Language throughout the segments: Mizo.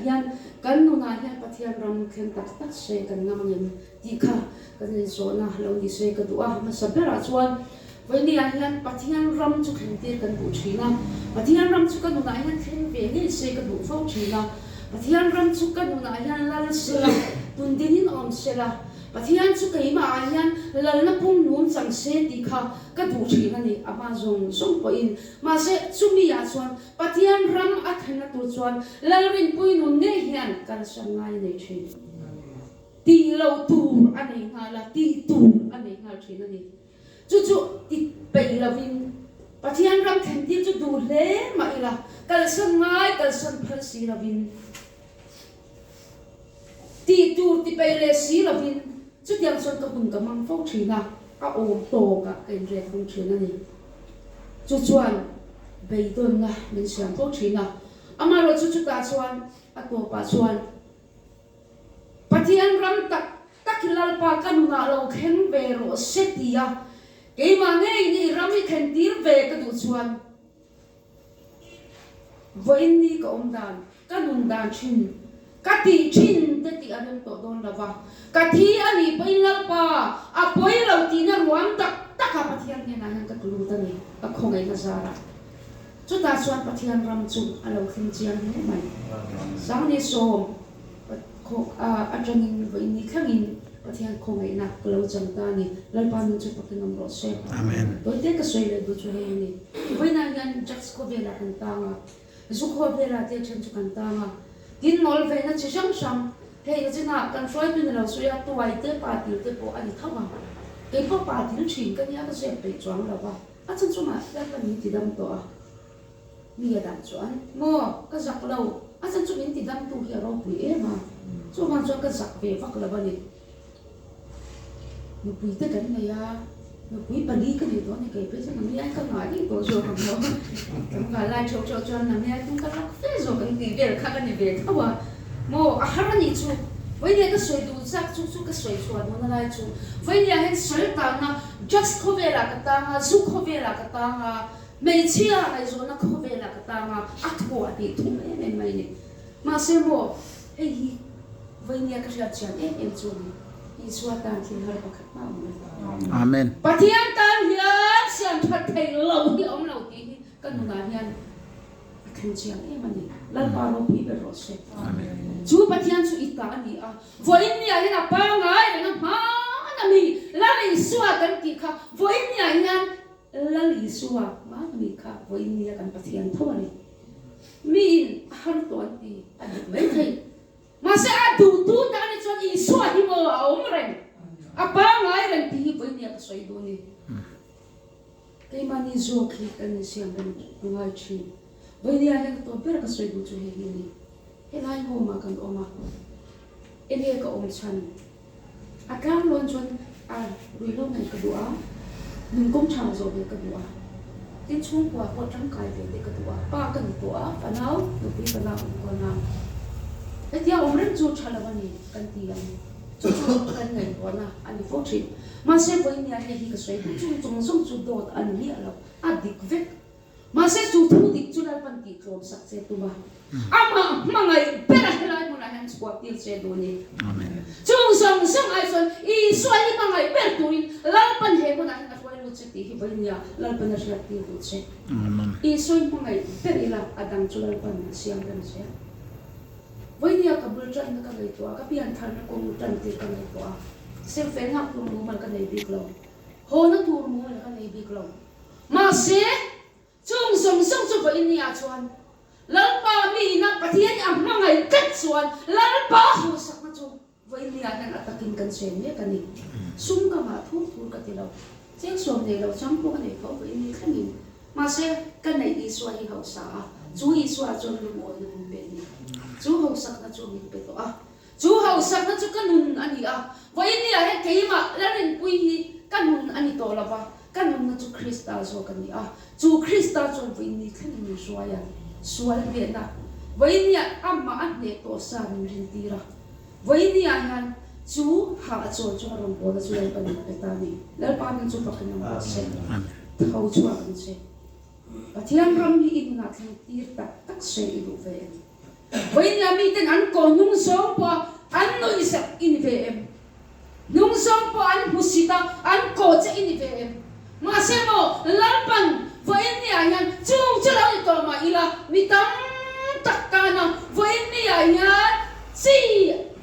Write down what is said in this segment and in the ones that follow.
Hian kan nunah hian Pathian ram thleng tak tak se kan ngam angem tih kha kan inzawhna lo ni se ka duh a. Hmasa berah chuan Vawinia hian Pathian ram chu thleng tir kan duh thin a, Pathian ram chu ka nunah hian thleng ve ngei se ka duh fo thin a, Pathian ram chu ka nunah hian lal sela, tundinin awm sela, Pathian chu keimahah hian lalna punglum chang se tih kha ka duh thin a ni, a hma zawng zawng pawhin. Mahse chumi-ah chuan Pathian ram a thlenna tur chuan Lalrinpui nun ngei hian kalsan ngai a nei thin. Tih loh tur a nei nghal a, tih tur a nei nghal thin a ni. Chu chu ti peih lovin Pathian ram thlen tir chu duh hle mah ila, kalsan ngai kalsan phal si lovin, Tih tur ti peih leh si lovin chutiang chuan ka hun ka hmang fo thin a, a awm tawkah ka inrek hung thin a ni. Chu chuan beidawnna min siam fo thin a, amaherawhchu chu chutah chuan a tawpah chuan Pathian ram tak tak hi Lalpa ka nunah lo thleng ve rawh se ti a, keimah ngeiin i ram i thlen tir ve ka duh chuan Vawiin ni ka awm dan, ka nun dan thin, ka tih thin te tih a rem tawh dawn lo va, ka thi a nih pawhin Lalpa a pawi lo tihna ruam tak tak a Pathian hnenah hian ka tlu lut a ni, ka khawngaihna zarah. Chutah chuan Pathian ram chu a lo thleng chiang hle mai. Sangni sawm atangin vawiin ni thlengin Pathian khawngaihna ka lo chang ta a ni. Lalpa nun chu pakin awm rawh se. Amen. Tawite ka sawi leh duh chu hei a ni. Vawiinah hian drugs khawvelah kan tang a, zu khawvelah te then chu kan tang a. Tin mawl veina chi hrang hrang, hei na chinah kan hruaitu ni lo sawi a, tuai te pa til te pawh a ni tho ang. Kei pawh pa til thin ka nia ka zep peih chuang lo va, a chan chu mah Lalpa min ti dam tawh a. Mi a dan chuan, Maw, ka zak lo, a chan chu min ti damtu hi a ropui em a, chuvang chuan ka zak ve vak lo a ni. Nupui te kan nei a, nupui pali ka nei tawh a ni, kei phei chuan nangni ai ka ngah rih tawh zawk ang maw? Tlangval lai theuh theuh chuan nangni ai tum ka lak fe zawk ang tih vel kha ka ni ve tho a, maw, a har a nih chu, vawinia ka sawi duh zak chu chu ka sawi chhuah duhna lai chu, vawinia hian sawi tangna drugs khawvelah ka tang a, zu khawvelah ka tang a, Hmeichhia ngaihzawhna khawvelah ka tang a, a thuah tih thum em em mai ni. Mahse maw, hei hi Vainia ka hriat chian em em chu a ni, Isua tan thil har pakhat mah awm lo. Amen. Pathian tan hian siam that theih lo hi a awm lo tih hi ka nunah hian a thleng chiang em a ni. Lalpa ropui ber rawh se. Amen. Chu Pathian chu i ta a ni a, Vawiinniah hian a pangai reng a hmaan a mi, Lal Isua kan tih kha vawiinniah hian Lal Isua mahni kha vawiin nia kan Pathian tho a ni. Miin a har tawh an ti a dik mai thei. Mahse a duhtu ta a ni chuan Isua hi maw a awm reng, a pangai reng tih hi vawiin nia ka sawi duh a ni. Keimahni zawk hi kan insiam reng a ngai thin. Vawiin nia hian ka tawp ber ka sawi duh chu hei hi a ni. Helai home ah kan awm a, enge ka awm chhan? A tlang lawn chuan a ruihhlo ngaih ka duh a, nun kawng tha zawh ve ka duh a, tin chhungkua pawh tangkai ve te ka duh a, pa ka ni tawh a, fanau, nupui fanau an kawn a, hetia awm reng chu tha lo a ni kan ti ang, chu chu kan ngaihtuahna a ni fo thin. Mahse vawinia hei hi ka sawi duh chung zawng zawng chu dawt a ni miah lo, a dik vek. Mahse chu thu dik chu Lalpan tih tlawm sak che tum a, amah hmangaih bera helai hmunah hian chhuah tir che duh a ni. Chung zawng zawng ai chuan Isua hi hmangaih ber turin Lalpan he hmunah hian a hruai lut che tih hi vawinia Lalpan a hriat tir duh che. Isua hi hmangaih ber ila a dang chu Lalpan a siam reng che. Vawinia ka bul tanna ka ngaihtuah a, ka piantharna kawng tan tir ka ngaihtuah a, silfenghak tur mumal ka nei bik lo, hawna tur mumal ka nei bik lo. Mahse, chung zawng zawng chu vawiin ni ah chuan Lalpa miina Pathian a hmangaih tlat chuan Lalpa hausakna chu vawiin ni ah hian a takin kan chen mek a ni. Sum ka ngah thur thur ka ti lo. Cheng sawm nei lo chang pawh ka nei tho vawiin ni thlengin. Mahse, ka neih Isua hi hausa a, chu Isua chuan lungawina min pe a ni. Chu hausakna chu min pe tawh a. Chu hausakna chu ka nun a ni a, vawiin ni ah hian keimah Lalrinpui hi ka nun a ni tawh lo va, ka nunna chu Krista zawk a ni a, chu Krista chuan vawiin ni thlengin min hruai a, sual hnehna vawiin ni ah amah a hneh tawh sa min rintir a, vawiin ni ah hian chu hahchawl chu a rawn bawlna chu Lalpa min pe ta a ni. Lalpa min chu fakin awm rawh se, tho chhuak ang che. Pathian ram hi i nunah thleng tir tak tak se i duh ve em? Vawiin miten an kawh hnung zawng pawh an nuihsak i ni ve em? Hnung zawng pawh an hmusit a, an kawh che i ni ve em? Mahse maw, Lalpan vawiin niah hian chung chu lo ni tawh mah ila, mi tam tak tana vawiin niah hian chi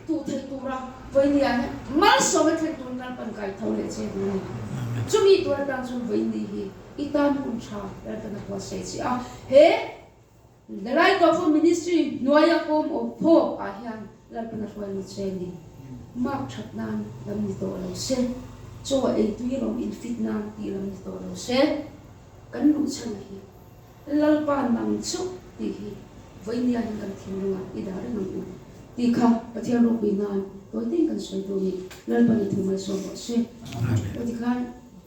tuh theih tura vawiin niah hian malsawm a thlen turin Lalpan kai tho leh che duh a ni. Chumi tur atan chuan vawiin ni hi i tan hun tha Lalpan a buatsaih che a, he The Light of Hope Ministry hnuaia Home of Hope ah hian Lalpan a hruai lut che a ni. Mark that nan lam ni tawh lo se, chaw ei tui rawng in fit nan tih lam ni tawh lo se, kan luh chhan hi Lalpa nang chu tih hi vawinia hian kan thinlungah i dah reng ang u tih kha Pathian ropui nan tawi tein kan sawi duh a ni. Lalpan i thu malsawm rawh se. Aw tikhan.